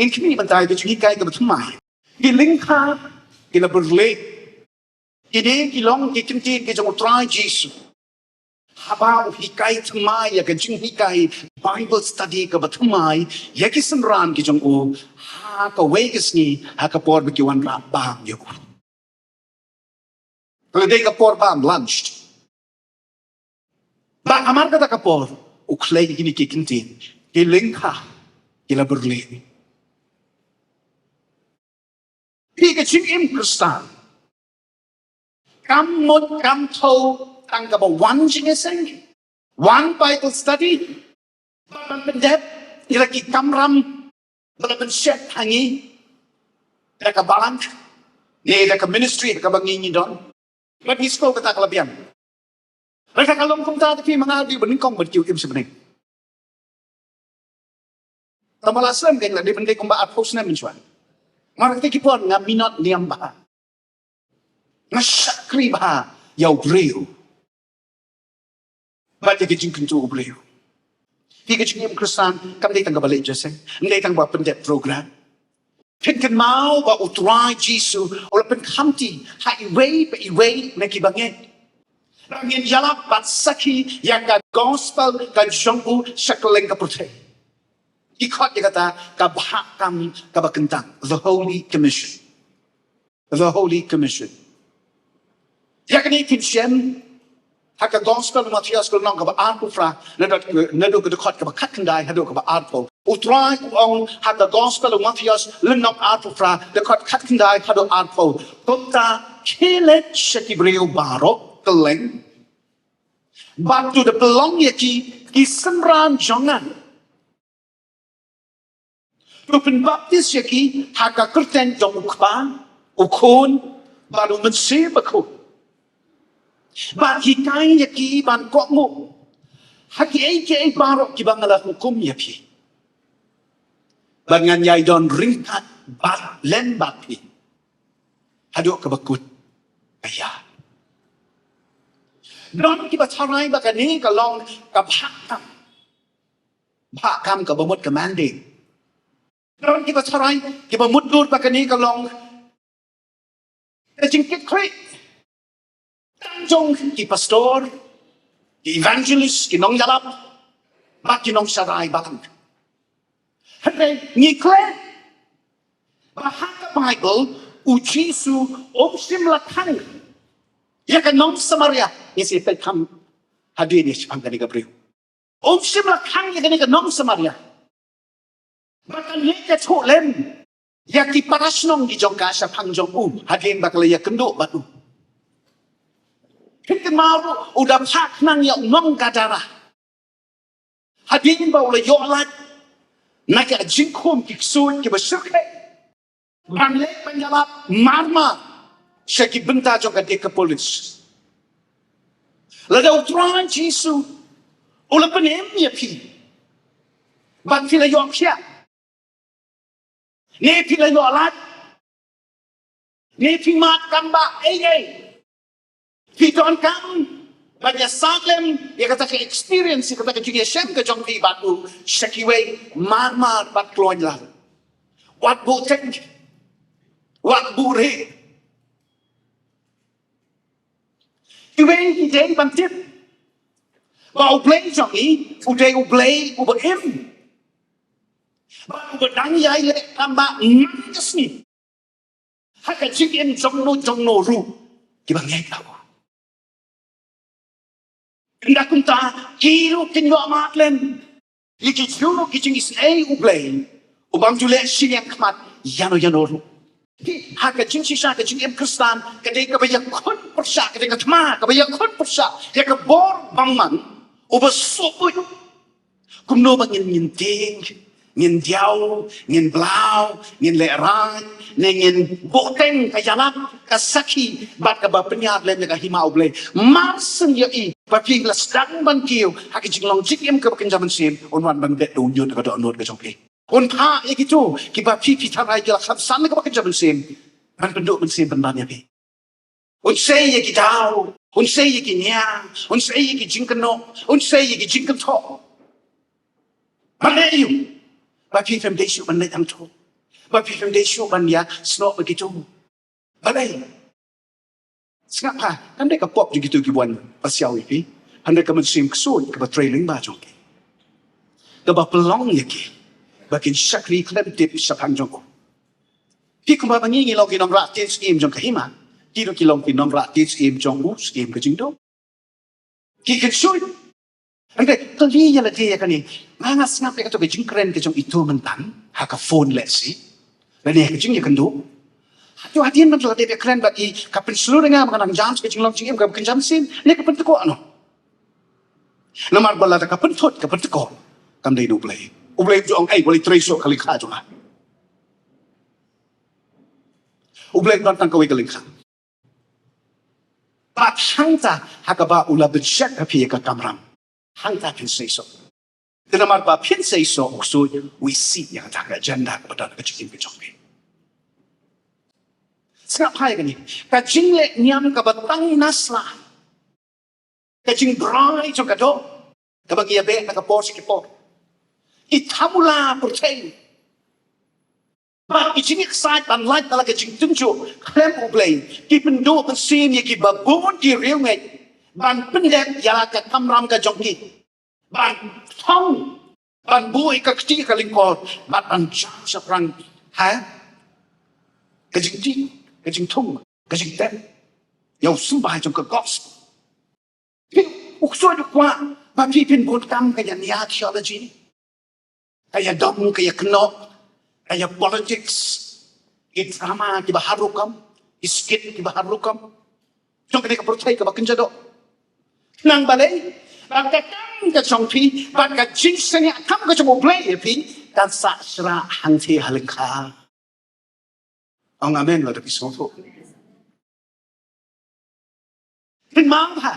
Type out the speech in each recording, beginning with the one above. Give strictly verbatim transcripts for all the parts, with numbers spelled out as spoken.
Ngin khmih mynta ïa ka jinghikai kaba thymmai. Ki lyngkha ki la byrleh. Kine ki long ki ktien ki jong U Trai Jisu haba u hikai thymmai ïa ka jinghikai Bible study kaba thymmai ïa ki synran ki jong u ha kawei ka sngi ha ka por ba ki wanrah bam ïa u. Ka la dei ka por bam, lunch. Bad hamar kata ka por u khlei ïa kine ki ktien, ki lyngkha ki la byrleh. Phi, ka jingim Khristan kam mut kam thew tang kaba wan jingïaseng, wan Bible study, ban pyndep ïa la ki kamram ba la pynshet ha ngi da ka balang ne da ka ministry ha kaba ngi ngi don. Bad ngi sngewthuh kata ka la biang. Lada ka long kumta te phi, ma nga dei ba nyngkong bad ki im sha bneng. Tang ba la slem kein, la dei ban dei kumba arphew snem mynshuwa. Mar kata ki por nga minot niam bha, nga shakri bha ïa u briew bad ïa ka jingkyntu u briew. Phi, ka jingim Khristan kam dei tang kaba leit jingïaseng, kam dei tang ba pyndep program. Phin kynmaw ba U Trai Jisu u la pynkhamti ha iwei pa iwei na ki bangeit ba ngin ïalap bad sakhi ïa ka gospel ka jong u sha kylleng ka pyrthei. Ki khot ïa kata ka bahkam kaba kyntang, the Holy Commission. The Holy Commission. Ïa kane phin shem ha ka gospel u Mathaios ka lynnong kaba arphew phra, naduh, naduh ka dkhot kaba khatkhyndai haduh kaba arphew. U Trai u ong ha ka gospel u Mathaios lynnong arphew phra, dkhot khatkhyndai haduh arphew. Kumta khie leit sha ki briew baroh kylleng bad to da pynlong ïa ki ki synran jong nga. To pynbaptis ïa ki ha ka kyrteng jong u Kpa, u Khun bad u Mynsiem Bakhuid. Bad hikai ïa ki ban kohnguh ha kiei kiei baroh kiba nga la hukum ïa phi. Bad ngan ïai don ryngkat bad lem bad phi haduh kaba kut ka ïa. Don kiba tharai ba kane ka long ka bahkam. Bahkam kaba mut ka mandate. Don kiba tharai, kiba mutdur ba kane ka long ka jingkitkhlieh tang jong ki pastor, ki evangelist, ki nongïalap bad ki nongsharai balang. Hynrei ngi klet ba ha ka Bible u Jisu um shym la khang ïa ka nong Samaria. Ngi sngewthuh kham hadien ïa shaphang kane ka briew. Um shym la khang ïa kane ka nong Samaria ba kan leit ïathuh lem ïa ki para shnong ki jong ka shaphang jong u hadien ba ka la ïakynduh bad u. Phin kynmaw ruh u da phah khnang ïa u nong Gadara hadien ba u la ïoh lad na ka jingkhum ki ksuid kiba shyrkhei ban leit ban ïalap marmar sha ki bynta jong ka Dekapolis. Lada u Trai Jisu u la pynim ïa phi bad phi la ïoh khiah, ne phi la ïoh lad, ne phi mad kam bah ei ei, phi donkam ban ïasaid lem ïa kata ka experience, ïa kata ka jingïashem ka jong phi bad u sha kiwei marmar bad kloi lad. Wat buh teng, wat buh rieh. Kiwei ki dei ban tip ba U Blei jong ngi u dei U Blei uba im bad uba dang ïai leh kam bah man ka sngi ha ka jingim jong no jong no ruh kiba ngeit ïa u. Ynda kumta ki ruh kin ïoh mad lem ïa ki jong ki jingisynei U Blei u bym ju leh shiliang khmat ïano ïano ruh. Phi, ha ka jingshisha ka jingim Khristan ka dei kaba ïakhun pyrshah, ka dei ka thma kaba ïakhun pyrshah ïa ka bor bymman uba sngewbha. Kumno ba ngin, ngin tieng, ngin diaw, ngin blau, ngin lehraiñ, ne ngin buh teng ka ïalap, ka sakhi bad kaba pynïar lem ïa ka hima U Blei. Mar shen ïohi ba phi la sdang ban kiew ha ka jinglong jingim kaba kynja mynsiem, un wan ban bet da u ñiut ka dohnud ka jong phi. Un phah ïa kito kiba phi, phi tharai ki la kham san kaba kynja mynsiem ban pynduh mynsiem pynban ïa phi. Un sei ïa ki daw, un sei ïa ki nia, un sei ïa ki jingkynnoh, un sei ïa ki jingkynthoh. Ban leh aïu ba phi phim dei shuh ban leit hangto? Ba phi ym dei shuh ban ïa snoh bad kito. Balei? Sngap ha, kam dei ka pop jong kito ki wan pasiaw ïa phi. Hynrei ka mynsiem ksuid kaba trei lyngba jong ki, kaba pynlong ïa ki ba kin shakri khlem tip shaphang jong u. Phi kumba ma ngi ngi long ki nongrah tied syiem jong ka hima, ki ruh ki long ki nongrah tied syiem jong u syiem ka jingdum. Ki kynshuid. Hynrei kylli ïa lade ïa kane. Nga nga sngap ïa kato ka jingkren ka jong ito mynta ha ka phone lehse, lane ka jingïakynduh. Hato hadien ban lade ba kren bad i ka pynshlur ïa nga ba nga nang jam sha ka jinglong jingim kaba kynja mynsiem, ne ka pyntyngkhuh noh? Namar ba lada ka pynthut ka pyntyngkhuh, kam dei na U Blei. U Blei u ju ong, "Ei, wat leit trei shuh ka lyngkha jong nga." U Blei u don tang kawei ka lyngkha. Bad hangta ha kaba u la bynshit ha phi ïa ka kamram, hangta phin seisoh. Te namar ba phin seisoh, u ksuid u isih ïa kata ka agenda kaba don ha ka jingim ka jong phi. Sngap ha ïa kane, ka jingleh niam kaba tang na sla, ka jingbrai jong ka doh kaba ngi ïa beh na ka por sha ka por, i thamula pyrthei, bad ki jingïaksaid ban lait na la ka jingtynjuh khlem U Blei, ki pynduh mynsiem ïa kiba bun ki riewngeit ban pyndep ïa la ka kamram ka jong ki, ban thong, ban buh ïa ka kti ka lyngkor, bad ban jam shaphrang ha ka jingdih, ka jingthung, ka jingtep ïa u symbai jong ka gospel. Phi, u ksuid u kwah ba phi phin bun kam ka ïa nia theology, ka ïa dom, ka ïa kynnoh, ka ïa politics, ki drama kiba har rukom, ki skit kiba har rukom jong kane ka pyrthei kaba kynja doh. Nang balei? Bad ka kam ka jong phi bad ka jingsngewthuh ka jong U Blei ïa phi kan sah shrah hangthie ha lyngkha. Ong amen lada phi sngewthuh. Pynmang ha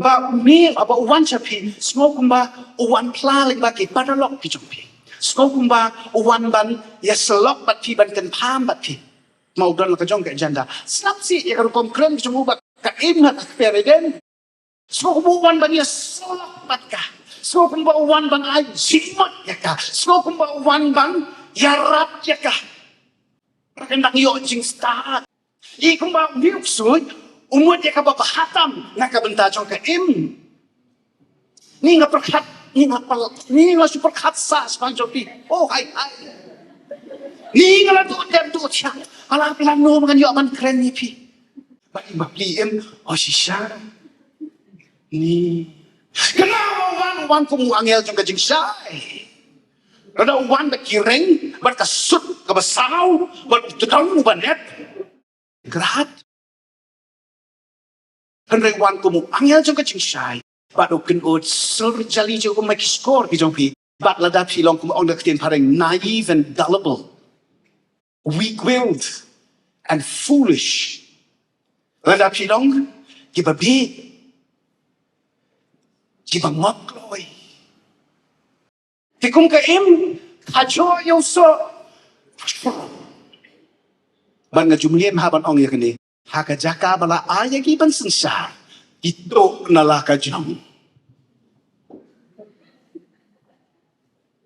ba u mih, ba u wan sha phi, sngew kumba u wan phla lyngba ki paralok ki jong phi. Sngew kumba u wan ban ïasyllok bad phi, ban kynpham bad phi. Ma u don la ka jong ka agenda. Sngap sih ïa ka rukom kren ka jong u ba ka im ha ka kper ïa den. Sngew kumba u wan ban ïasyllok bad ka. Sngew kumba u wan ban ai jingmut ïa ka. Sngew kumba u wan ban ïarap ïa ka. Ba kan dang ïoh jingstad. I kumba u mih u ksuid u mut ïa kaba bha tam na ka bynta jong ka im. Ni nga pyrkhat, ni nga pal, ni nga shu pyrkhat sa sbang jong phi. Oh hai hai. Ni nga la duh dep duh thiah. Ala phi la no ngan ïoh ban kren ïa phi. Ba i ba pli im, oh shisha. Ni. Kane u wan, u wan kum u angel jong ka jingshai. Lada u wan bad ki reng, bad ka sut kaba saw, bad u tdong uba net. Grad. Hynrei u wan kum u angel jong ka jingshai. Bad u kynnoh sor jali jong u, ma ki shkor ki jong phi. Bad lada phi long kum ong da ka ktien phareng, naive and gullible, weak-willed and foolish. Lada phi long kiba bieit, kiba ngop kloi. Te kum ka im ka jong ïa u soh. Ban nga jumliem ha ban ong ïa kane. Ha ka jaka ba la ai ïa ki ban synshar, ki tuh na la ka jong.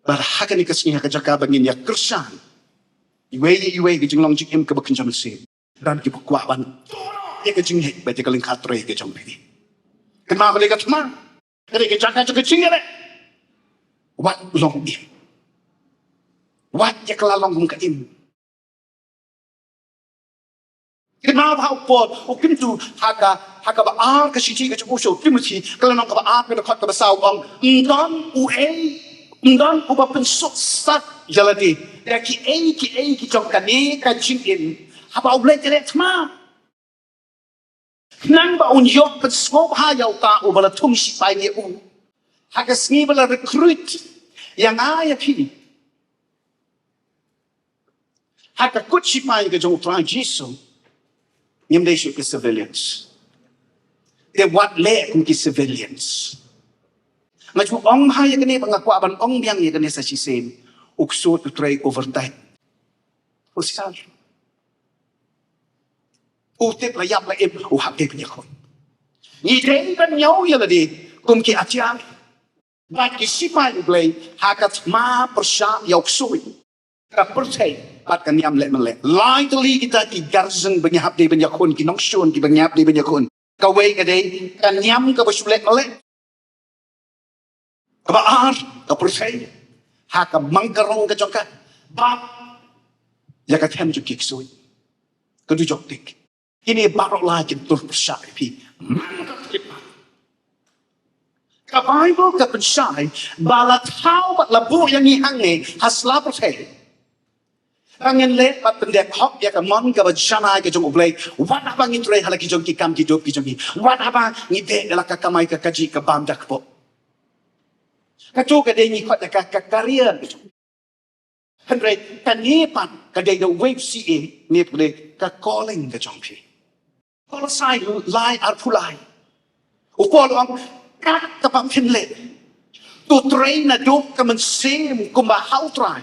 Bad ha kane ka sngi ha ka jaka ba ngin ïa kyrshan iwei ïa iwei ka jinglong jingim kaba kynja mynsiem, don kiba kwah ban tuh ïa ka jingngeit bad ïa ka lyngkha trei ka jong phi. Kynmaw kane ka thma, kane ka jaka jong ka jingngeit. Wat long im. Wat ïa ka la long kum ka im. Kynmaw ba ha u Paul u kyntu ha ka, ha kaba ar ka shithi ka jong u sha u Timothy, ka lynnong kaba ar ka dkhot kaba saw, u ong, ym don uei, ym don uba pynsuk sat ïa lade da kiei kiei ki jong kane ka jingim, haba U Blei u leh thma. Khnang ba un ïoh pynsngewbha ïa uta uba la thung shipai ïa u ha ka sngi ba la recruit ïa nga ïa phi. Ha ka kut shipai ka jong U Trai Jisu, ngim dei shuh ki civilians. Te wat leh kum ki civilians. Nga ju ong bha ïa kane bad nga kwah ban ong biang ïa kane sa shisien. U ksuid u trei overtime. U shisha. U tip la ïap la im, u hap dei ban ïakhun. Ngi dei ban ñiew ïa lade kum ki atiar bad ki shipai U Blei ha ka thma pyrshah ïa u ksuid. Ka pyrthei bad ka niam leh mynleh. Lai tylli kita ki guardian ba ngi hap dei ban ïakhun, ki nongshun kiba ngi hap dei ban ïakhun. Kawei ka dei ka niam kaba shu leh mynleh. Kaba ar, ka pyrthei ha ka mang ka rong ka jong ka, bad ïa ka them jong ki ksuid. Ka dujok dik. Kine baroh lai kin tur pyrshah ïa phi man ka khyllipmat. Ka Baibl ka pynshai ba la thaw bad la buh ïa ngi hangne ha sla pyrthei ba ngin leh bad pyndep hok ïa ka mon kaba janai ka jong U Blei. Wat haba ngi trei ha la ki jong ki kam ki dup ki jong ngi, wat haba ngi beh ïa la ka kamai ka kajih ka bam da kpoh. Kato ka dei ngi khot ïa ka, ka career ka jong ngi. Hynrei kane pat ka dei da wei C A, ne pat ka dei ka calling ka jong phi. Kolosai lai arphew lai. U Paul u ong, kat kaba phin leh, to trei naduh ka mynsiem kumba ha U Trai,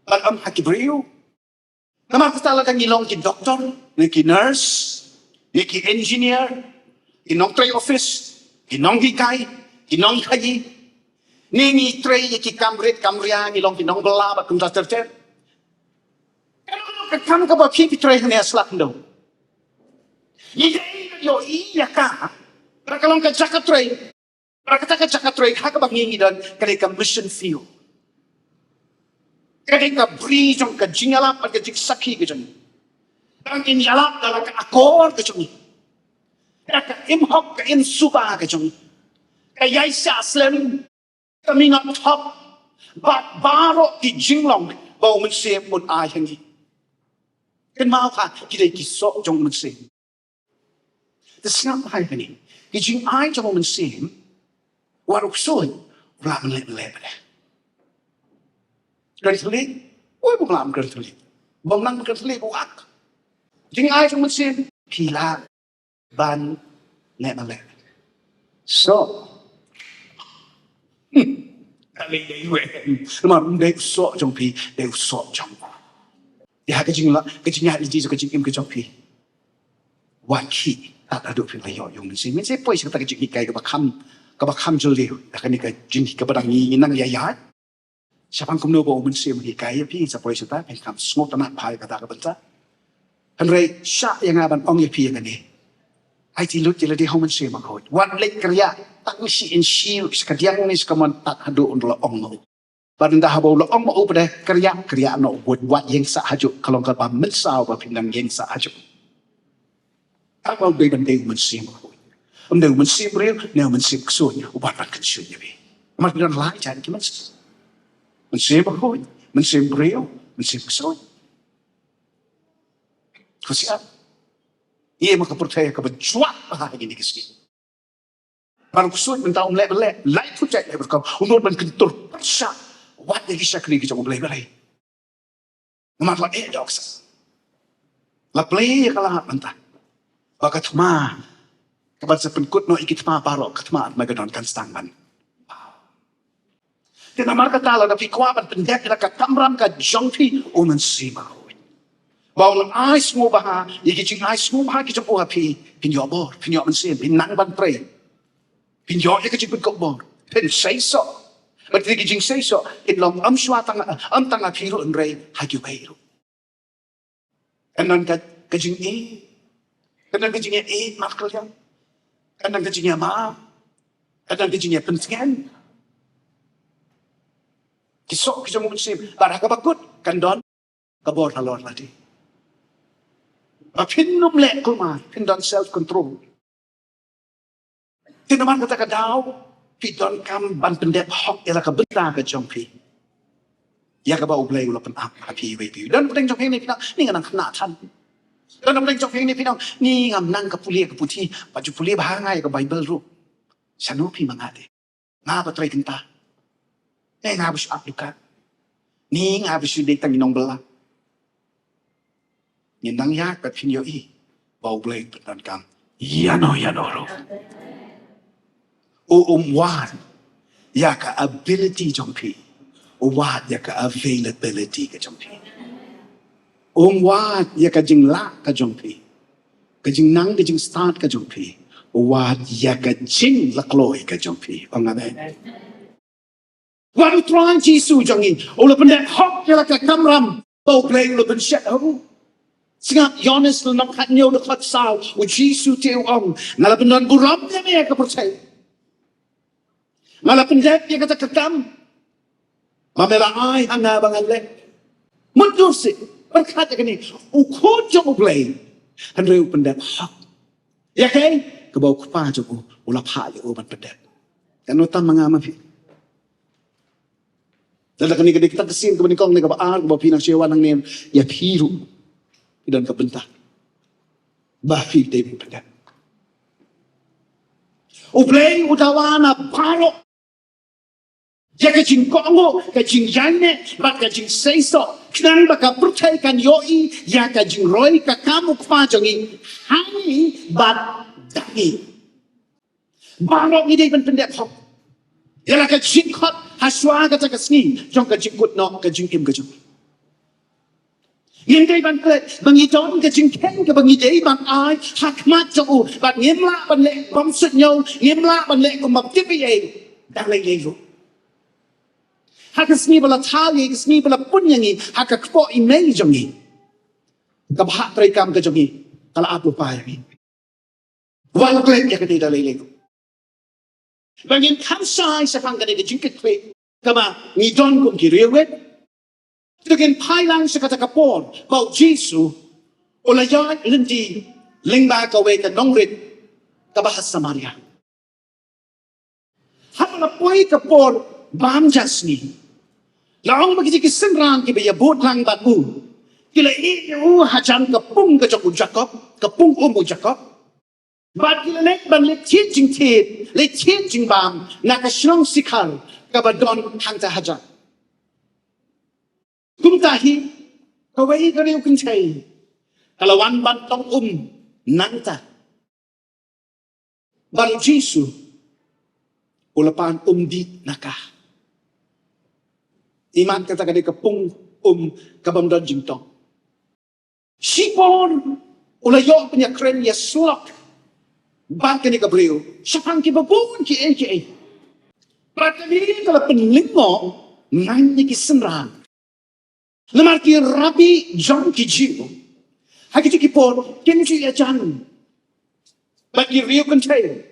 bad ym ha ki briew. Namar kata lada ngi long ki doktor, ne ki nurse, ne ki engineer, ki nongtrei office, ki nonghikai, ki nongkhaïi, ne ngi trei ïa ki kam rit kam ria, ngi long ki nongbylla bad kumta ter ter. Kano kano ka kam kaba phi phi trei hangne ha sla khyndew, ngi dei ban ïohi ïa ka ba ka long ka jaka trei. Ba kata ka jaka trei ha kaba ngi ngi don ka dei ka mission field. Ka dei ka bri jong ka jingïalap bad ka jingsakhi ka jong ngi. Ba ngin ïalap da la ka akor ka jong ngi, da ka im hok ka im suba ka jong ngi, ka ïaishah slem, ka minot thop, bad baroh ki jinglong ba U Mynsiem un ai ha ngi. Kynmaw ha ki dei ki soh jong U Mynsiem. Te sngap bha ïa kane, ki jingai jong U Mynsiem, wat u ksuid u lah ban leh ban leh ban leh. Kren thylliej, oi, bym lah ban kren thylliej. Bym nang ban kren thylliej, u ak. Jingai jong U Mynsiem, phi lah ban leh ban leh. So, hmm, ka lei dei u em? Namar ym dei u soh jong phi, dei u soh jong u. Ïa ka jingla, ka jingïaid lynti jong ka jingim ka jong phi, wat khih tad haduh phin la ïoh ïa U Mynsiem. Mynsiem poi sha kata ka jinghikai kaba kham, kaba kham jylliew. Ïa kane ka jinghikai kaba dang ngi nang ïaid ïaid. Shaphang kumno ba U Mynsiem un hikai ïa phi, sa poi sha kata phin kham sngewtynnat bha ïa kata ka bynta. Hynrei shah ïa nga ban ong ïa phi ïa kane. Aiti lut ïa lade ha U Mynsiem Bakhuid. Wat leit kyrïah tang shi inshi, shi kadiang ne shi kamon tad haduh un la ong ma u. Bad ynda haba u la ong ma u pat de, kyrïah, kyrïah noh, wat, wat ïeng sah hajuh, ka long kaba mynsaw ba phin nang ïeng sah hajuh. Tang ba u dei ban dei U Mynsiem Bakhuid. Ym dei U Mynsiem briew ne U Mynsiem ksuid uba ban kynshuh ïa phi. Namar phi don lai jait ki mynsiem. Mynsiem Bakhuid, Mynsiem briew, Mynsiem ksuid. Khusiat. Ïa ma ka pyrthei kaba jwat bha ha kine ki sngi. Ban ksuid mynta um leh ban leh, lai pyrthei leh ban kam, um nud ban kyntur pyrshah wat ïa ki shakri ki jong U Blei balei. Namar la eh da u ksa, la plie ïa ka lad mynta ba ka thma kaban sa pynkut noh ïa ki thma baroh, ka thma Armageddon kan sdang ban. Te namar kata lada phi kwah ban pyndep ïa la ka kamram ka jong phi, U Mynsiem Bakhuid ba un ai sngewbha, ïa ki jingai sngewbha ki jong u ha phi, phin ïoh bor, phin ïoh mynsiem, phin nang ban trei, phin ïoh ïa ka jingpynkup bor, phin seisoh. Bad ki jingseisoh kin long ym shuwa tang, ym tang ha phi ruh hynrei ha kiwei ruh. Kan don ka, ka jingïeit. Kan don ka jingïeit markylliang. Kan don ka jingïamap. Kan don ka jingïapyntngen. Ki soh ki jong U Mynsiem. Bad ha kaba kut kan don ka bor halor lade. Ba phin ym leh kulmar, phin don self control. Te namar kata ka daw phi donkam ban pyndep hok ïa la ka bynta ka jong phi, ïa kaba U Blei u la pynap ha phi iwei pa iwei. Don pdeng jong phi ne phi nang, ni nga nang khynnah than. Don pdeng jong phi ne phi nang, ni ngam nang ka pule ka puthi, ba ju pule bha nga ïa ka Baibl ruh. Shano phi ma nga de? Nga ba trei kynta. Eh, nga ba shu ap dukan. Ni nga ba shu dei tang i nongbylla. Ngin nang ïa ka phin ïohi ba U Blei u pyndonkam ïano ïano ruh. U um wad ïa ka ability jong phi, u wad ïa ka availability ka jong phi. Um wad ïa ka jinglah ka jong phi, ka jingnang ka jingstad ka jong phi. U wad ïa ka jinglakloi ka jong phi. Ong amen. Wat u Trai Jisu jong ngi u la pyndep hok ïa la ka kamram ba U Blei u la pynshet ha u. Sngap Ïoannis lynnong khathynñiew dkhot saw, u Jisu te u ong, nga la pyndonburom ïa me ïa ka pyrthei. Nga la pyndep ïa kata ka kam ba me la ai ha nga ba ngan leh. Mutdur seh, pyrkhat ïa kane, u Khun jong U Blei, hynrei u pyndep hok ïa kaei kaba u Kpa jong u u la phah ïa u ban pyndep. Kan u tam ma nga ma phi. Lada kane ka dei kata ka sien kaba nyngkong ne kaba ar kaba phi nang siew wan hangne, ïa phi ruh phi don ka bynta ba phi dei ban pyndep. U Blei u dawa na baroh ïa ka jingkohnguh, ka jingïaineh bad ka jingseisoh, khnang ba ka pyrthei kan ïohi ïa ka jingroi ka kam u Kpa jong ngi ha ngi bad da ngi. Baroh ngi dei ban pyndep hok ïa la ka jingkhot ha shuwa kata ka sngi jong ka jingkut noh ka jingim ka jong ngi. Ngim dei ban klet ba ngi don ka jingkheiñ kaba ngi dei ban ai ha khmat jong u bad ngim lah ban leh bymsuidñiew, ngim lah ban leh kum bym tip ei ei. Dang lei lei ruh ha ka sngi ba la thaw ïa ngi, ka sngi ba la pun ïa ngi ha ka kpoh i mei jong ngi, ka bhah treikam ka jong ngi ka la ap lypa ïa ngi. Wat klet ïa kane da lei lei ruh. Ba ngin kham shai shaphang kane ka jingkitkhlieh kaba ngi don kum ki riewrit. To ngin phai lang sha kata ka por ba u Jisu u la ïaid lynti lyngba kawei ka nongrit kaba ha Samaria. Haba la poi ka por bam ja sngi, la ong ba kiti ki synran kiba ïabud lang bad u ki la ïeh ïa u hajan ka pung ka jong u Jakob, ka pung um u Jakob. Bad ki la leit ban leit thied jingthied, leit thied jingbam na ka shnong Sikhar kaba don hangta hajan. Kumta hi kawei ka riew kynthei ka la wan ban tong um nangta. Bad u Jisu u la pan um dih na ka. Imat kata ka dei ka pung um ka bym don jingtong. Shipor u la ïoh pynïakren ïasyllok bad kane ka briew shaphang kiba bun kiei kiei. Bad kane ka la pynlyngngoh ngan ïa ki synran. Namar ki rabbi jong ki Jiw ha kito ki por kim ju ïajan bad ki riew kynthei.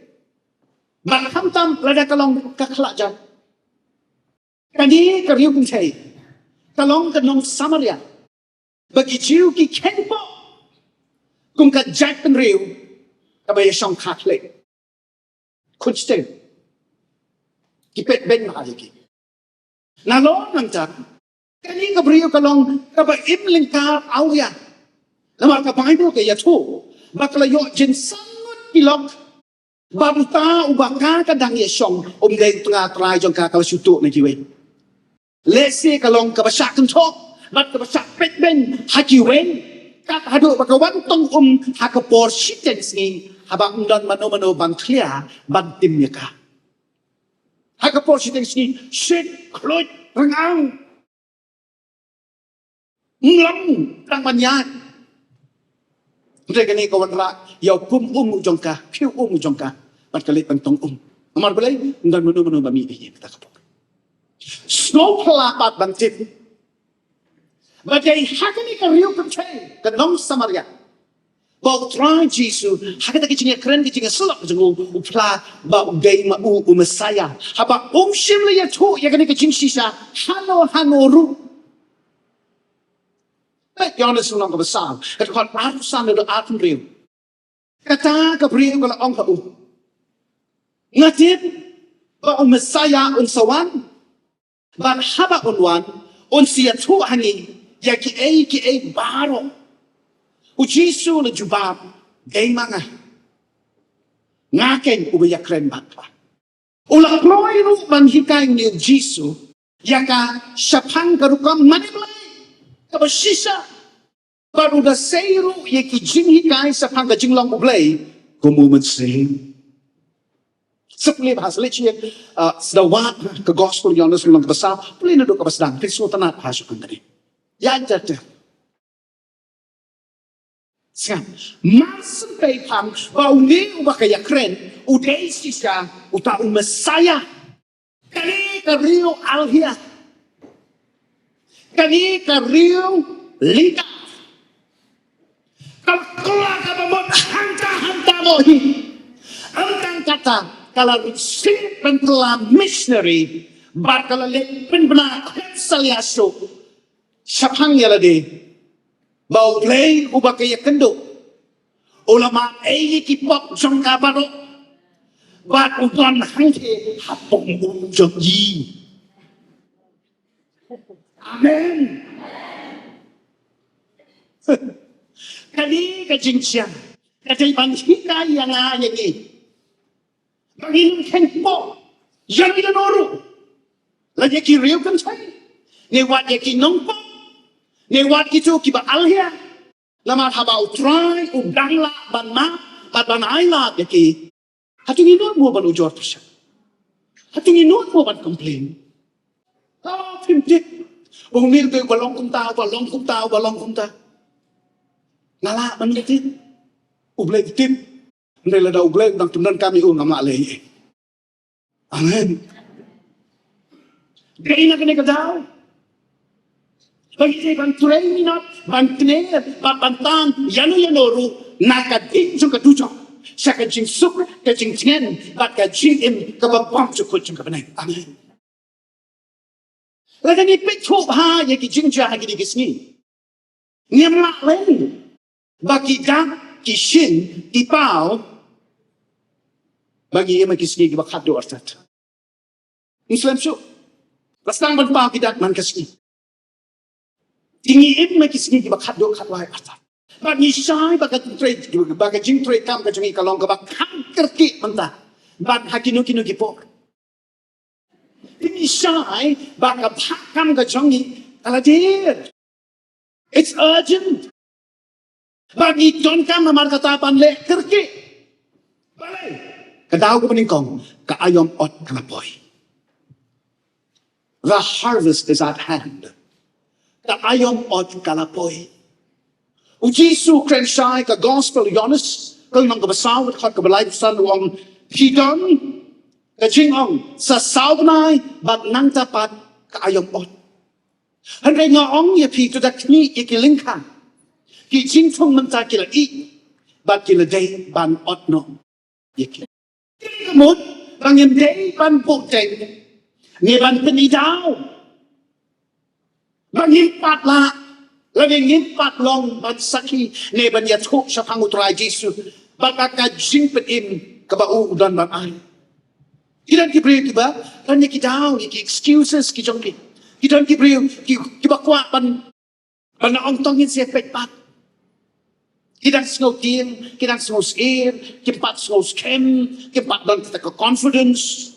Bad khamtam lada ka long ka khlajat. Kane ka riew kynthei ka long ka nong Samaria. Ba ki Jiw ki kheiñ poh kum ka jaitbynriew kaba ïashong kha khlieh. Khun shteng. Ki peit beiñ bha ïa ki. Nalor nangta kane ka briew ka long kaba im lyngkar awria. Namar ka Baibl ka ïathuh ba ka la ïoh jingsan ngut ki lok. Bad uta uba ka ka dang ïashong um dei u tnga trai jong ka, ka la shu tuh na kiwei. Lehse ka long kaba shah kynthoh bad kaba shah peit beiñ ha kiwei. Kat haduh ba ka wan tong um ha ka por shiteng sngi haba ym don mano mano ban khlia ban tim ïa ka. Ha ka por shiteng sngi shit khluit ryngang. Mlong tang ban ïaid. Hynrei kane ka wanrah ïa u pung um u jong ka, khiew um u jong ka. Bad ka leit ban tong um. Namar balei? Ym don mano mano ba mih ïa kata ka por. Sngewphylla pat ban tip ba dei ha kane ka riew kynthei, ka nong Samaria, ba u Trai Jisu ha kata ka jingïakren ka jingïasyllok jong u, u phla ba u dei ma u u Messaïah. Haba um shym la ïathuh ïa kane ka jingshisha hano hano ruh. Peit Ïoannis lynnong kaba saw, ka dkhot arphew san haduh arphew hynriew. Kata ka briew ka la ong ha u, nga tip ba u Messaïah un sa wan. Bad haba un wan, un sa ïathuh ha ngi ïa kiei kiei baroh. U Jisu u la jubab, dei ma nga. Nga keiñ uba ïakren bad pha. U la kloi ruh ban hikai ïa u Jisu ïa ka shaphang ka rukom mane Blei kaba shisha. Bad u da sei ruh ïa ki jinghikai shaphang ka jinglong U Blei kum u mynsiem. Sa pule bha, sa leit sha, ah, sa da wad ka gospel Ïoannis lynnong kaba saw, pule naduh kaba sdang, phin sngewtynnat bha shaphang kane. Ïa, ïa, ïa. Sngap. Mar syn pei phang ba une uba ka ïakren u dei shisha uta u Messaïah. Kane ka riew Alhia. Kane ka riew Lingka ka la kylla kaba mut hangta hangta noh hi. Ym tang kata, ka la receive ban kylla missionary bad ka la leit pynbna khlem salia shuh shaphang ïa lade ba U Blei uba ka ïakynduh u la map ei ïa ki pop jong ka baroh bad u don hangta ha pop um jong ngi. Amen. Kane ka jingjia ka dei ban hikai ïa nga ïa ngi ba ngin ym kheiñ pop ïano ïano ruh, la ïa ki riew kynthei ne wat ïa ki nongpop ne wat kito kiba Alhia. Namar haba U Trai u dang lah ban map bad ban ailad ïa ki, hato ngi nud mo ban ujor pyrshah? Hato ngi nud mo ban complain? Oh, phim tip. Ba u mih te ba long kumta, ba long kumta, ba long kumta. Nga lah ban tip. U Blei u tip. Hynrei lada U Blei u dang pyndonkam ïa u, ngam lah leh ei ei. Amen. Dei na kane ka daw ba ngi dei ban trei minot, ban kner bad ban tan ïano ïano ruh na ka ding jong ka dujok sha ka jingsuk, ka jingtngen bad ka jingim kaba bymjukut jong ka bneng. Amen. Lada ngi peit thuh bha ïa ki jingjia ha kine ki sngi, ngim lah lei ba ki dak, ki shin, ki paw ba ngi im ha ki sngi kiba khatduh artat. Ngi slem shuh. La sdang ban paw ki dak man ka sngi. Te ngi im ha ki sngi kiba khatduh khatwai artat. Bad ngi shai ba ka jingtrei, ba ka jingtrei kam ka jong ngi ka long kaba kham kyrkieh mynta bad ha kino kino ki por. Te ngi shai ba ka bhah kam ka jong ngi ka la dier. It's urgent. Ba ngi donkam namar kata ban leh kyrkieh. Balei? Ka daw kaba nyngkong, ka aïom ot ka la poi. The harvest is at hand. Ka aïom ot ka la poi. U Jisu u kren shai, ka Gospel Ïoannis, ka lynnong kaba saw, ka dkhot kaba laiphew san, u ong, phi don ka jingong sa saw bnai bad nangta pat ka aïom ot. Hynrei nga ong ïa phi, to da khmih ïa ki lyngkha, ki jingthung mynta ki la ih bad ki la dei ban ot noh ïa ki. Ka mut ba ngim dei ban buhteng ne ban pyni daw ba ngim pat lah lane ngim pat long ban sakhi ne ban ïathuh shaphang U Trai Jisu bad ka jingpynim kaba u don ban ai. Ki don ki briew kiba don ïa ki daw, ïa ki excuses ki jong ki. Ki don ki briew ki, kiba kwah ban, ban ong, to ngin sa peit pat. Ki dang sngew tieng, ki dang sngew shyrkhei, kim pat sngew skhem, kim pat don kata ka confidence.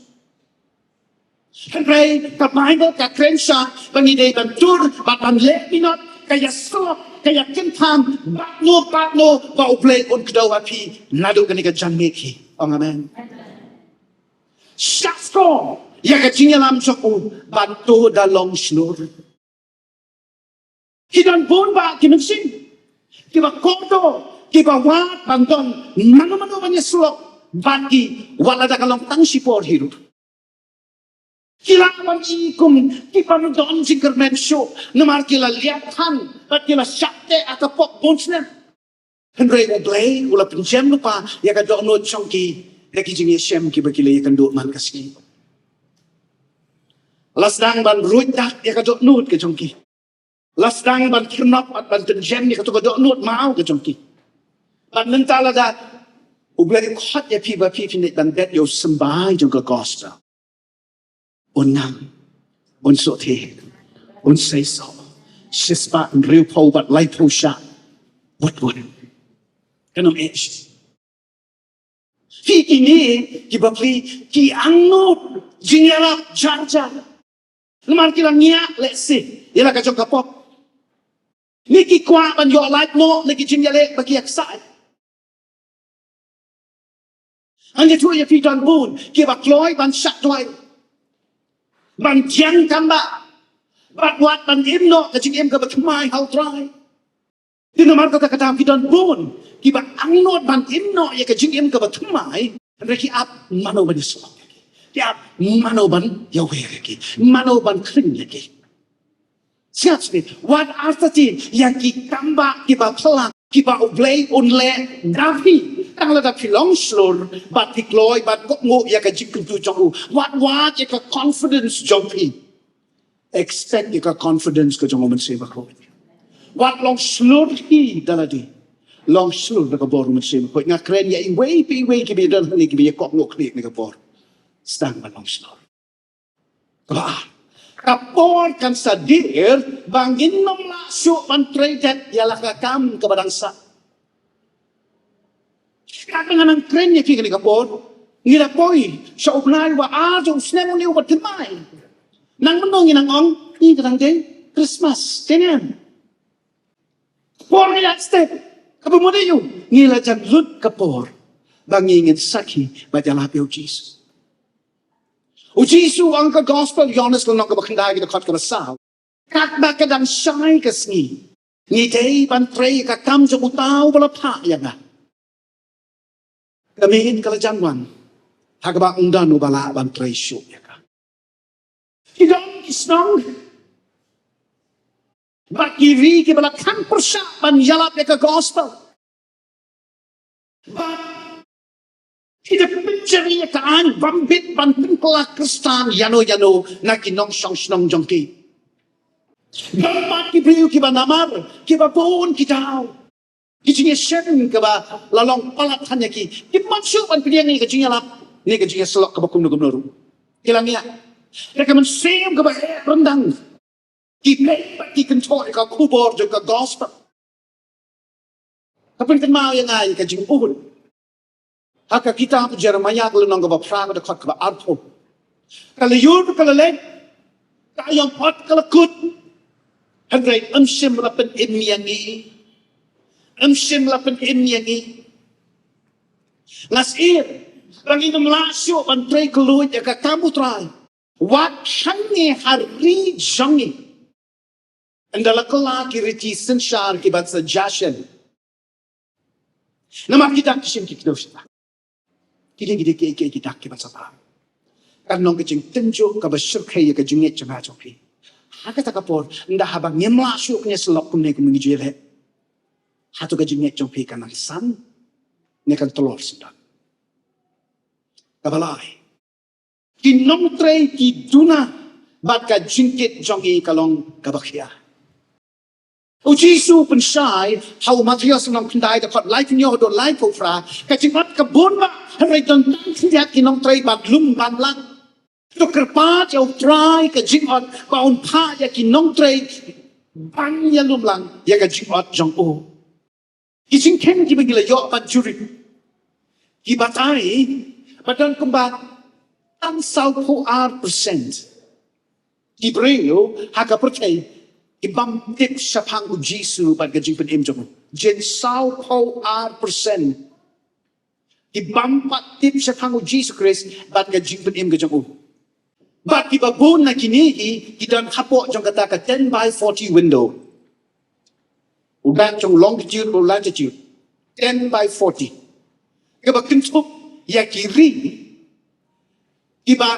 Hynrei ka Baibl ka kren shai ba ngi dei ban tur bad ban leh minot, ka ïasyllok, ka ïakynthem bad no bad no ba U Blei un kdew ha phi naduh kane ka janmiet hi. Ong amen. Shah skhor ïa ka jingïalam jong u bad to da long shlur. Ki don bun bah ki mynsiem kiba kordor, kiba wad ban don mano mano ban ïasyllok bad ki, wat lada ka long tang shipor hi ruh. Ki lah ban i kum kiba ym don jingkyrmen shuh namar ki la liat than bad ki la shah teh ha ka pop bun snem. Hynrei U Blei u la pynjem lypa ïa ka dohnud jong ki da ki jingïashem kiba ki la ïakynduh man ka sngi. La sdang ban ruid dak ïa ka dohnud ka jong ki. La sdang ban pynjop bad ban pynjem ïa kato ka dohnud maw ka jong ki. Bad mynta lada U Blei u khot ïa phi ba phi phin leit ban bet ïa u symbai jong ka gospel, un nang, un sngewthuh, un seisoh shispah hynriewphew bad laiphew shah, wut wut. Kan ym eh shuh. Phi kine kiba phi, ki angnud jingïarap jar jar. Namar ki la ngiah lehse ïa la ka jong ka pop. Ne ki kwah ban ïoh lait noh na ki jingïaleh ba ki ïa ksai. Ngan ïathuh ïa phi, don bun kiba kloi ban shah duwai, ban thiang kam bah, bad wat ban im noh ka jingim kaba thymmai ha U Trai. Te namar kata ka daw ki don bun kiba angnud ban im noh ïa ka jingim kaba thymmai, hynrei ki ap mano ban ïasyllok ïa ki. Ki Ïa, mano ban ïawer ïa ki? Mano ban khring ïa ki? Siap sini, wat artati ïa ki kam ba kiba phylla, kiba U Blei un leh da phi. Tang lada phi long shlur, bad phi kloi, bad kohnguh ïa ka jingkyntu jong u. Wat wad ïa ka confidence jong phi. Expect ïa ka confidence ka jong u Mynsiem Bakhuid. Wat long shlur hi da lade. Long shlur da ka bor u Mynsiem Bakhuid. Nga kren ïa iwei pa iwei kiba ïadon hangne kiba ïa kohnguh khlieh na ka bor. Sdang ban long shlur. Kaba ar. Ka por kan sa dier, ba ngin nym lah shuh ban trei dep ïa la ka kam kaba dang sah. Katba nga nang kren ïa phi kane ka por, ngi la poi sha u bnai uba ar jong u snem une uba thymmai. Nang mynno ngi nang ong, ïa ka dang dei Christmas, te ngan. Por ka ïaid step, kaba mut ïa u, ngi la jan lut ka por ba ngi ngin sakhi bad ïalap ïa u Jisu. U Jisu u ong ha ka gospel Ïoannis lynnong kaba khyndai, ka dkhot kaba saw, katba ka dang shai ka sngi, ngi dei ban trei ka kam jong uta uba la phah ïa nga. Ka miet ka la jan wan, ha kaba ym don uba lah ban trei shuh ïa ka. Ki don ki shnong bad ki ri kiba la khang pyrshah ban ïalap ïa ka gospel. Bad ki da pynjari ïa ka aiñ bym bit ban pynkylla Khristan ïano ïano na ki nongshong shnong jong ki. Don pat ki briew kiba namar, kiba bun ki daw. Ki jingïashem kaba la long palat than ïa ki, kim pat shuh ban pdiang ïa ka jingïalap ne ka jingïasyllok kaba kumno kumno ruh. Ki la ngiah da ka mynsiem kaba eh ryndang. Ki peit bad ki kynthoh ïa ka khubor jong ka gospel. Ka pynkynmaw ïa nga ïa ka jingud ha ka kitab Jeremaïah ka lynnong kaba phra, ka dkhot kaba arphew. Ka la ïur ka la leit, ka ïong ot ka la kut, hynrei ym shym la pynim ïa ngi. Ym shym la pynim ïa ngi. Nga sngewthuh ba ngin ym lah shuh ban trei kylluid ïa ka kam U Trai. Wat hangne ha ri jong ngi, ynda la kylla ki riti synshar kiban sa jia shen. Namar ki dak ki shim ki kdew shata. Ki dei, ki dei, ki, ki, ki dak kiban sa pang. Kan long ka jingtynjuh kaba shyrkhei ïa ka jingngeit jong nga jong phi. Ha kata ka por, ynda haba ngim lah shuh ban ïasyllok kumne kumne ngi ju ïaleh, hato ka jingngeit jong phi kan nang san ne kan tlor syndon? Kaba lai, ki nongtrei ki duna bad ka jingkit jong ngi ka long kaba khia. U Jisu u pynshai ha u Mathaios lynnong khyndai, dkhot laiphew hynñiew haduh laiphew phra, ka jingot ka bun bha, hynrei don tang khyndiat ki nongtrei ban lum ban lang. To kyrpad ïa U Trai ka jingot ba un phah ïa ki nongtrei ban ïalum lang ïa ka jingot jong u. Ki jingkheiñ kiba ngi la ïoh ban jurip ki batai ba don kumba tang sawphew ar percent ki briew ha ka pyrthei ki bym tip shaphang U Jisu bad ka jingpynim jong u. Jin sawphew ar percent ki bym pat tip shaphang U Jisu Khrist bad ka jingpynim ka jong u. Bad kiba bun na kine hi ki don hapoh jong kata ka ten by forty window. U dang jong longitude, u latitude. Ten by forty. Kaba kynthup ïa ki ri kiba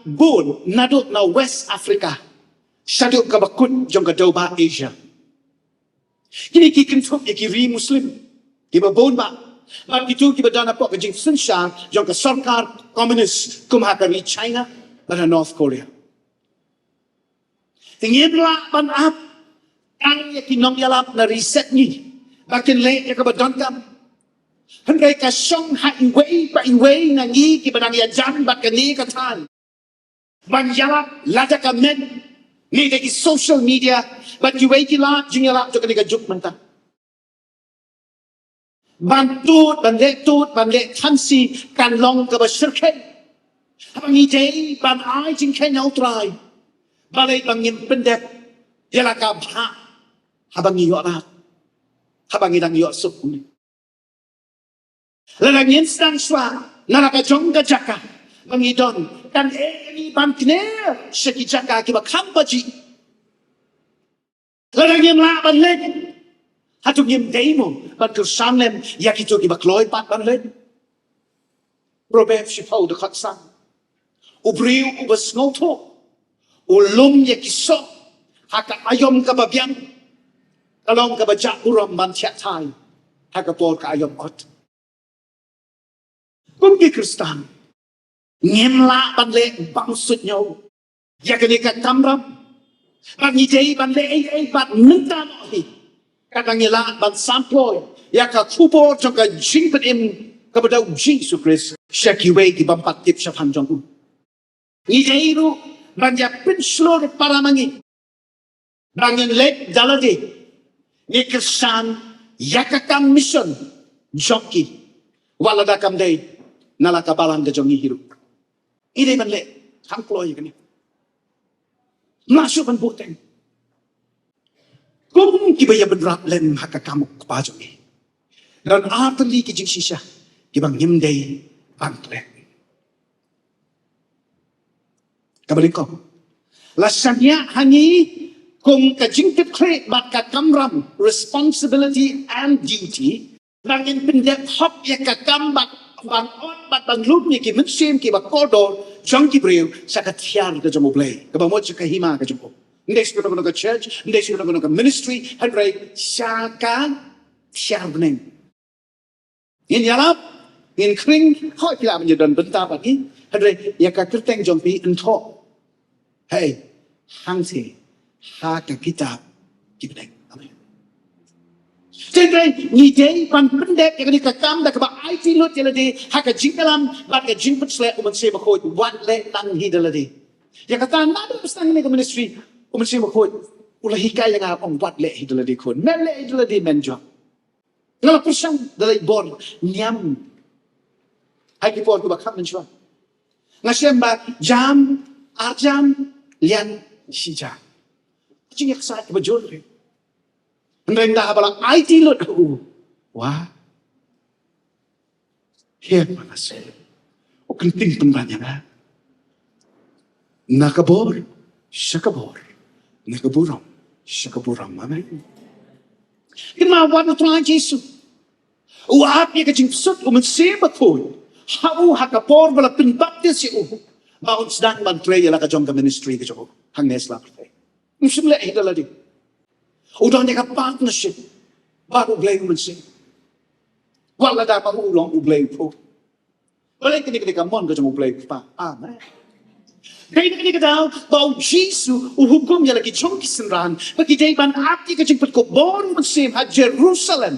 bun naduh na West Africa shaduh kaba kut jong ka dewbah Asia. Kine ki kynthup ïa ki ri Muslim kiba bun bha, bad kito kiba don hapoh ka jingsynshar jong ka sorkar komunis kum ha ka ri China bad ha North Korea. Te ngim lah ban ap tang ïa ki nongïalap na ri set ngi ba kin leh ïa kaba donkam. Hynrei ka shong ha iwei pa iwei na ngi kiba dang ïajan bad kane ka thaiñ ban ïalap lada ka met ne da ki social media bad kiwei ki lad jingïalap jong kane ka juk mynta. Ban tud, ban leh tud, ban leh thansi kan long kaba shyrkhei. Haba ngi dei ban ai jingkheiñ ha U Trai, balei ba ngim pyndep ïa la ka bhah haba ngi ïoh lad, haba ngi dang ïoh suk kumne? Lada ngin sdang shuwa na la ka jong ka jaka ba ngi don, kan eh ïa ngi ban kner sha ki jaka kiba kham bajih. Lada ngim lah ban leit, hato ngim dei mo ban kyrshan lem ïa kito kiba kloi pat ban leit? Proverb shiphew dkhot san. U briew uba sngewthuh u lum ïa ki soh ha ka aïom kaba biang, ka long kaba jah burom ban thiah thai ha ka por ka aïom ot. Kum ki Khristan, ngim lah ban leh bang suidñiew ïa kane ka kamram. Bad ngi dei ban leh ei ei bad mynta noh hi. Kata ngi lah ban sam poi ïa ka khubor jong ka jingpynim kaba da u Jisu Khrist sha kiwei ki bym pat tip shaphang jong u. Ngi dei ruh ban ïa pynshlur para ma ngi ba ngin leit da lade, ngi kyrshan ïa ka kam mission jong ki, wat lada kam dei na la ka balang ka jong ngi hi ruh. Ngi dei ban leh kham kloi ïa kane. Ym lah shuh ban buhteng kum kiba ïa bynrap lem ha ka kam u Kpa jong ngi. Don artylli ki jingshisha kiba ngim dei ban klet. Kaba nyngkong, la shaniah ha ngi kum ka jingtip khleh bad ka kamram, responsibility and duty, ba ngin pyndep hok ïa ka kam bad ban ot bad ban lum ïa ki mynsiem kiba kordor jong ki briew sha ka thiar ka jong U Blei, kaba mut sha ka hima ka jong u. Ym dei sha kano kano ka church, ym dei sha kano kano ka ministry, hynrei sha ka thiar bneng. Ngin ïalap, ngin khring, hooid phi lah ban ïadon bynta bad ngi, hynrei ïa ka kyrteng jong phi yn thoh, hei, hangta ha ka kitab ki bneng. Amen. Te hynrei ngi dei ban pyndep ïa kane ka kam da kaba aiti lut ïa lade ha ka jingïalam bad ka jingpynshlur u Mynsiem Bakhuid, wat leh tang hi da lade. Ïa kata naduh ba sdang kane ka ministry, u Mynsiem Bakhuid u la hikai ïa nga, ong, wat leh hi da lade khun, men leh hi da lade men jong. Nga la pyrshang da leit bor niam ha ki por kiba kham mynshuwa. Nga shem ba jam, ar jam, liang shi jam. Jingïaksaid kaba jur. Hynrei ynda haba la aiti lut ha u, wah, heh, Manasseh, u kynting pynban ïa nga. Na ka bor sha ka bor, na ka burom sha ka burom. Amen. Kynmaw, wat U Trai Jisu u ap ïa ka jingpynsut u Mynsiem Bakhuid ha u ha ka por ba la pynbaptis ïa u, ba un sdang ban trei ïa la ka jong ka ministry ka jong u hangne sla pyrthei. Um shym leh hi da lade. U don ïa ka partnership bad U Blei U Mynsiem. Wat lada ba u long U Blei u phuh. Balei? Kane ka dei ka mon ka jong U Blei U Kpa. Amen. Dei na kane ka daw ba U Jisu u hukum ïa la ki jong ki synran ba ki dei ban ap ïa ka jingpynkup bor U Mynsiem ha Jerusalem.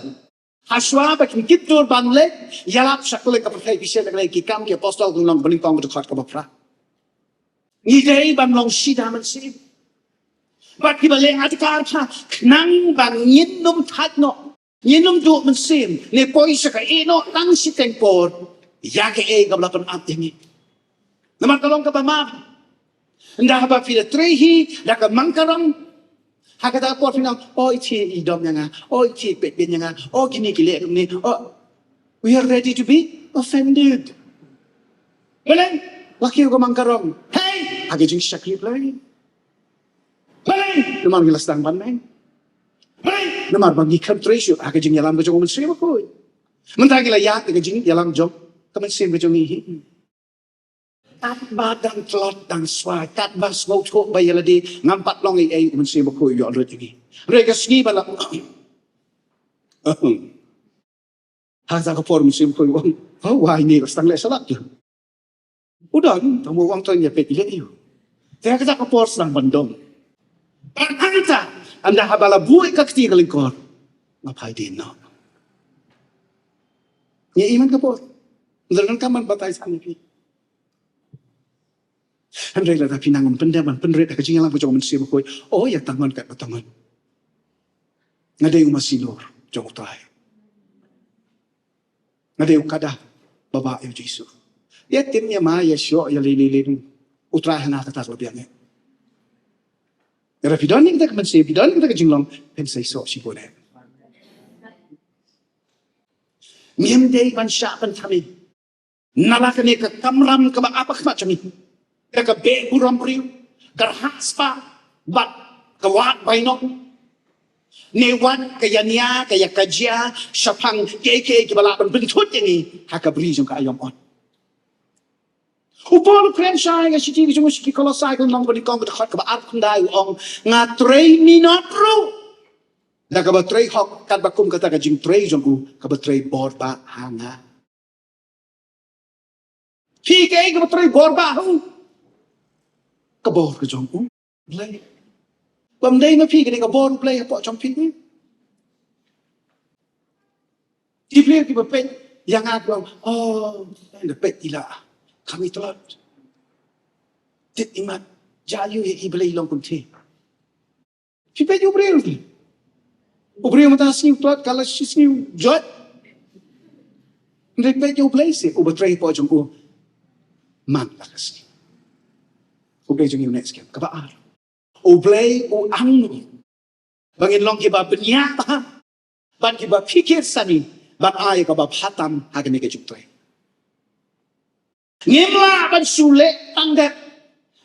Hashwa ba kin kit dur ban leit ïalap sha kylleng ka pyrthei. Phi shem ïa kane, Ki Kam ki Apostol, lynnong ba nyngkong, dkhot kaba phra. Ngi dei ban long shida mynsiem bad kiba leh adkar bha, khnang ba ngin ym thait noh, ngin ym duh mynsiem ne poi sha ka ïehnoh tang shiteng por ïa kaei kaba la pynap ïa ngi. Namar ka long kaba mar, ynda haba phi la trei hi da ka mangkarong, ha kata ka por phin ong, o, i thie i dom ïa nga, o, i thie i peit beiñ ïa nga, o, kine ki leh kumne, o, we are ready to be offended. Balei? La kiew ka mangkarong, hei, ha ka jingshakri Blei. Balei? Namar ngi la sdang ban meng. Balei? Namar ba ngi khlem trei shuh ha ka jingïalam ka jong U Mynsiem Bakhuid. Mynta ngi la ïaid ha ka jingïalam jong ka mynsiem ka jong ngi hi. Katba dang tlot dang swai, katba sngewthuh ba ïa lade ngam pat long ei ei, U Mynsiem Bakhuid u ïoh lut ïa ngi. Hynrei ka sngi ba la ha kata ka por U Mynsiem Bakhuid u ong, o, wai, ine la sdang leh salat tu. U don, tang ba u ong to ïa peit ïa u. Te ha kata ka por sdang ban dom. Bad hangta, ynda haba la buh ïa ka kti ha ka lyngkor, nga phai dien noh. Ngi i man ka por. Ynda donkam ban batai sani phi. Hynrei lada phi nang ym pyndem ban pynrit ha ka jingïalam ka jong U Mynsiem Bakhuid, o, ïa tang ngon katba tang ngon. Nga dei u masi lor jong U Trai. Nga dei u kada babah ïa U Jisu. Ïa tim ïa ma ïa shoh ïa lei lei lei, U Trai ha nga kata ka la biang eh. Lada phi don ïa kata ka mynsiem, phi don ïa kata ka jinglong, phin sa ïasoh shibun eh. Ngim dei ban shah pynthame na la kane ka kamram kaba ap ha khmat jong ngi, da ka beh burom briew, ka rhah spah bad ka wad bainong, ne wat ka ïania ka ïakajia shaphang kiei kiei kiba lah ban pynthut ïa ngi ha ka bri jong ka aïom ot. U Paul u kren shai ha ka shithi ka jong u sha ki Kolosai ka lynnong ba nyngkong ka dkhot kaba arphew khyndai u ong, nga trei minot ruh da kaba trei hok, katba kum kata ka jingtrei jong u kaba trei bor bah ha nga. Phi kaei kaba trei bor bah ha u? Ka bor ka jong u Blei. Bym dei ma phi, ka dei ka bor u Blei hapoh jong phi. Ki briew kiba peit ïa nga ki ong, oh, da peit i la kham i tlot. Tip i mat, ja ïoh ïa i, balei i long kumne. Phi peit ïa u briew. U briew mynta sngi u tlot, ka la shi sngi u jot. Hynrei peit ïa u Blei seh, uba trei hapoh jong u man la ka sngi. U Blei jong ngi u neh skhem. Kaba ar, u Blei u ang ngi ba ngin long kiba bniah bha, ban kiba phikir sani, ban ai kaba bha tam ha kane ka jingtrei. Ngim lah ban shu leh tang dep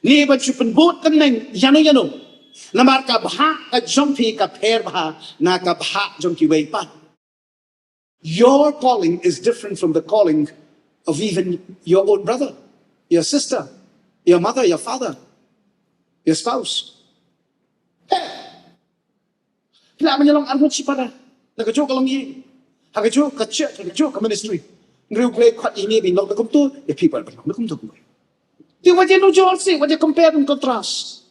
ne ban shu pynbud tymmen ïano ïano. Namar ka bhah ka jong phi ka pher bha na ka bhah jong kiwei pat. Your calling is different from the calling of even your own brother, your sister, your mother, your father, your spouse. Hey! Phi lah ban ïalong arngut shipara na kajuh ka longïing, ha kajuh ka church, ha kajuh ka ministry. Hynrei U Blei u khot ïa ngi ban long da kumto, ïa phi pat ban long da kumto kumwei. Te wat ïanujor seh, wat ïa compare and contrast.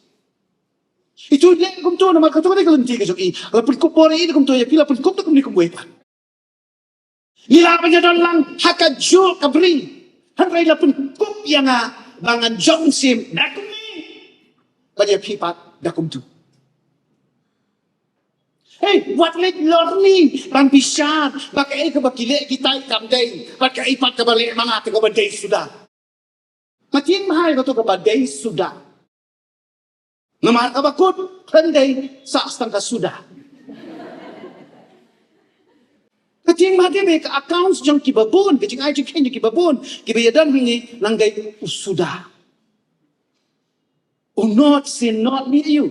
Ito i leh da kumto namar kato ka dei ka lynti ka jong i. La pynkup bor ïa i da kumto, ïa phi la pynkup da kumne kumwei pat. Ngi lah ban ïadon lang ha kajuh ka bri, hynrei la pynkup ïa nga ba ngan jong mynsiem da kumne, bad ïa phi pat da kumtu. Hei, wat leh lorni ban bishar ba kaei kaba ki leh kitai kam dei, bad kaei pat kaba leh ma nga te kaba dei suda. Nga tieng bha ïa kato kaba dei suda. Namar kaba kut, khlem dei, sah tang ka suda. Nga tieng bha te ba ka accounts jong kiba bun, ka jingai jingkheiñ jong kiba bun, kiba ïadon ha ngi nang dei u suda. U not sien not mih ïa u.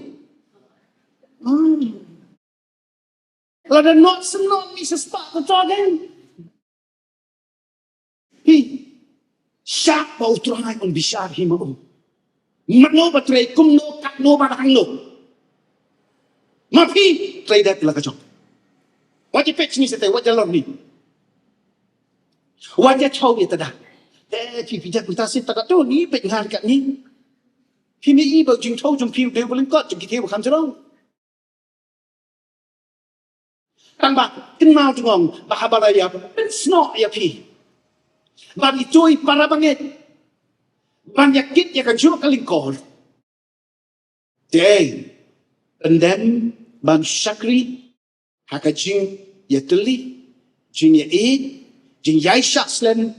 Hmm. Lada not sien not mih sa spah ka to dei. Hi. Shah ba U Trai un bishar hi ma u. Mano ba trei kumno, katno bad hangno. Ma phi trei dep la ka jong. Wat ïa peit shisha te, wat ïa lorni. Wat ïa thaw ïa tada. Te phi phi dep mynta shisha tada to, ngi peit ngar katne. Phi mih i ba u jingthaw jong phi u dei u ba lyngkot jong ki thiew ba kham jrong. Tang ba kynmaw jong nga ba haba la ïa pynsnoh ïa phi ban ithuh ïa para bangeit, ban ïa kit ïa kajuh ka lyngkor. Te pyndem ban shakri ha ka jingïatylli, jingïaieit, jingïaishah slem,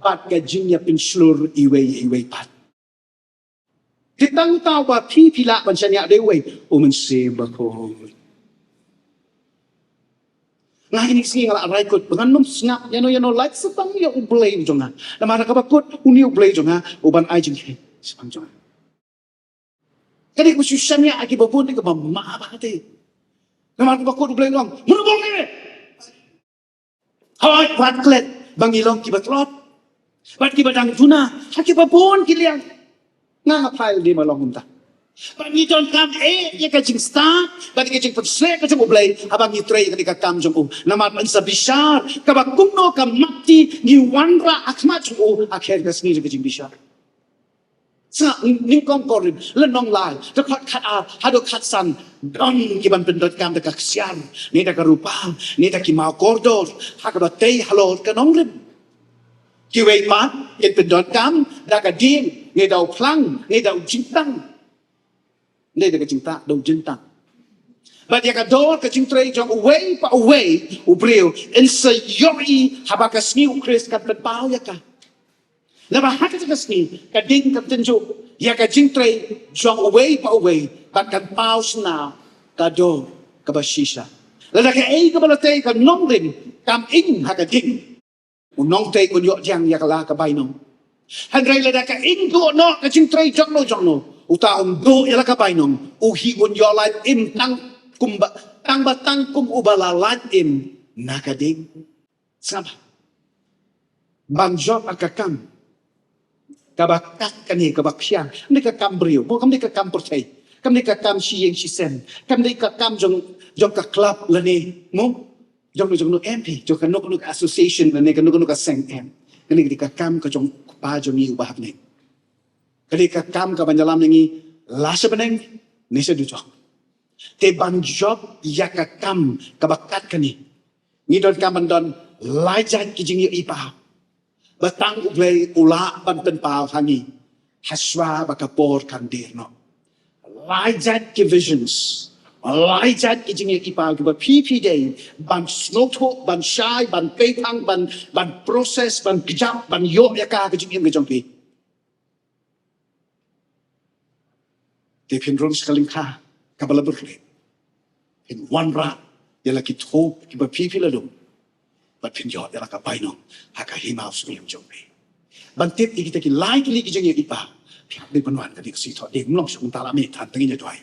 bad ka jingïapynshlur iwei ïa iwei pat. Te tang uta uba phi phi lah ban shaniah da uwei, u Mynsiem Bakhuid. Nga kine ki sngi nga la rai kut ba ngan nym sngap ïano ïano, lait sa tang ïa U Blei u jong nga. Namar kaba kut une U Blei jong nga u ban ai jingkheiñ shaphang jong nga. Ka dei kaba shu shaniah ha kiba bun, dei kaba mah bha te. Namar kaba kut U Blei u ong, mano ba ong ne? Hooid, wat klet ba ngi long kiba tlot bad kiba dang duna ha kiba bun ki liang. Nga nga phai lade ma long kumta. Ba ngi donkam eh ïa ka jingstad bad ïa ka jingpynshlur ka jong U Blei haba ngi trei ïa ka kam jong u. Namar yn sa bishar kaba kumno ka mapti ngi wanrah ha khmat jong u ha kher ka sngi jong ka jingbishar. Sa nyngkong Korinth lynnong lai, dkhot khatar haduh khatsan. Don ki ban pyndonkam da ka ksiar, ne da ka rupa, ne da ki maw kordor, ha kaba tei halor ka nongrim. Kiwei pat kin pyndonkam da ka dieng, ne da u phlang, ne da u jingtang, ne da ka jingtah da u jingtang. Bad ïa ka dor ka jingtrei jong uwei pa uwei u briew yn sa ïohi haba ka sngi U Khrist kan pynpaw ïa ka. Naba ha kata ka sngi ka ding kan tynjuh ïa ka jingtrei jong uwei pa uwei bad kan paw shynna ka dor kaba shisha. Lada kaei kaba la tei ka nongrim kam ing ha ka ding, u nongtei un ïoh diang ïa ka la ka bainong. Hynrei lada ka ing duh noh ka jingtrei jongno jongno, uta um duh ïa la ka bainong, u hi un ïoh lait im tang kumba, tang ba tang kum uba la lait im na ka ding. Sngap bha. Ban jop ha ka kam Kaba kat kane, kaba phiang. Kam dei ka kam briew, mo, kam dei ka kam pyrthei. Kam dei ka kam shi ïing shi sem. Kam dei ka kam jong, jong ka club lane, mo, jong, jong no em phi, jong kano kano ka association lane kano kano ka seng, em. Kane ka dei ka kam ka jong u Kpa jong ngi uba ha bneng. Ka dei ka kam kaba ïalam na ngi la sha bneng ne sha dujok. Te ban jop ïa ka kam kaba kat kane, ngi donkam ban don lai jait ki jingïohi paw ba tang U Blei u lah ban pynpaw ha ngi hashwa ba ka por kan dier noh. Lai jait ki visions, lai jait ki jingïohi paw kiba phi phi dei ban sngewthuh, ban shai, ban pyrshang, ban, ban process, ban kjap, ban ïoh ïa ka ha ka jingim ka jong phi. Te phin rung sha ka lyngkha kaba la byrngem. Phin wanrah ïa la ki thup kiba phi phi la lum. Bad phin ïoh ïa la ka bainong ha ka hima u sngewlem jong phi. Ban tip ïa kita ki lai tylli ki jingïohi paw, phi hap dei ban wan ka dei ka sngewthuh, dei ban long sha kumta la mih than, tang ïa duwai.